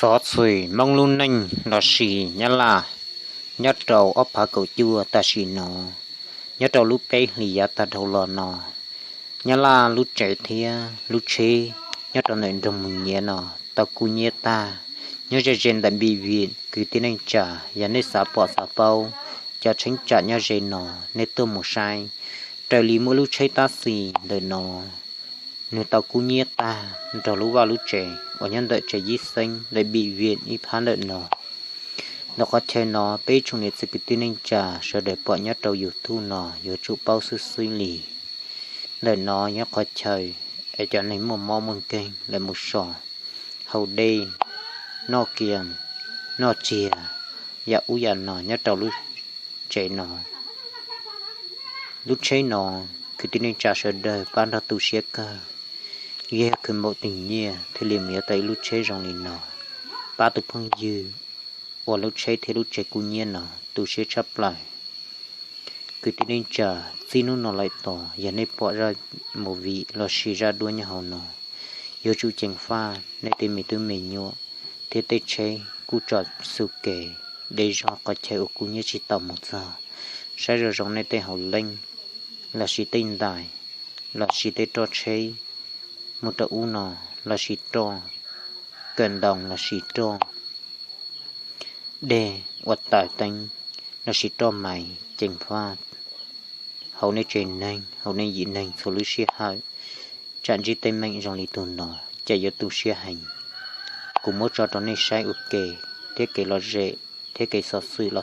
Tov txhim Hmoob lub neej lossis Nyab Laj nyob rau ob phav kaum cuaj tam sim no, nyob rau lub peb hlis yav tag dhau los no, Nyab Laj lub tsev thiab lub tsheb nyob rau ntawm nroog Mus Nyiav no tau kub nyiab tag, nyob ze ze ntawm npib vim kwv tij neej tsa. Yog nej xav pom xav paub cov tsheb tsam nyob ze no, nej tuaj mus saib. Raws li muaj lub tsheb tab xis ntawm no, nws tau kub nyiab tag nrog lub vaj lub tsev uas nyob ntawm tsev yib xeeb ntawm npib vim ib phab ntawm no. Ntawm qhov chaw no peb tsoom niam txiv kwv tij neej tsa sawv daws pom nyob rau YouTube no yuav tsum paub xwb xwb li. Ntawm no yog qhov chaw es cov neeg muaj mob muaj nkeeg lawv mus so, haus dej, noj kiag, noj tsiag, yam ub yam no nyob rau lub tsev no. Lub tsheb no kwv tij neej tsa sawv daws pab nrog tu siab kawg, yog khwv npaum twg nyiaj thiaj li mus yuav tau ib lub tsheb zoo li no pab tus phooj ywg uas lub tsheb thiab lub tsev kub nyiab no, tu siab tshaj plaws. Kwv tij neej tsa, txij hnub no lawm tod yog nej pom zaj movie lossis zaj duab nyob hauv no, yuav tsum ceev faj nej tej me tub me nyuam thiab tej tsheb kuj tsom xu kev deb zog qhov chaw uas kub nyiab tsis tau mus txog. Saib zoo zoo nej tej hauv leej lossis tej ntais lossis tej roj tsheb mus rau ub no, lossis roj kawm ntoo lossis roj dej ua taws teeb lossis roj maiv ceev faj hauv nej tsev neeg hauv nej yim neeg txhua lub sij hawm, tsam ntsib teeb meem zoo li tus no ces yuav tu siab heev. Kuv muab tso rau nej saib ua ke thiab kev lom zem thiab kev xov xwm los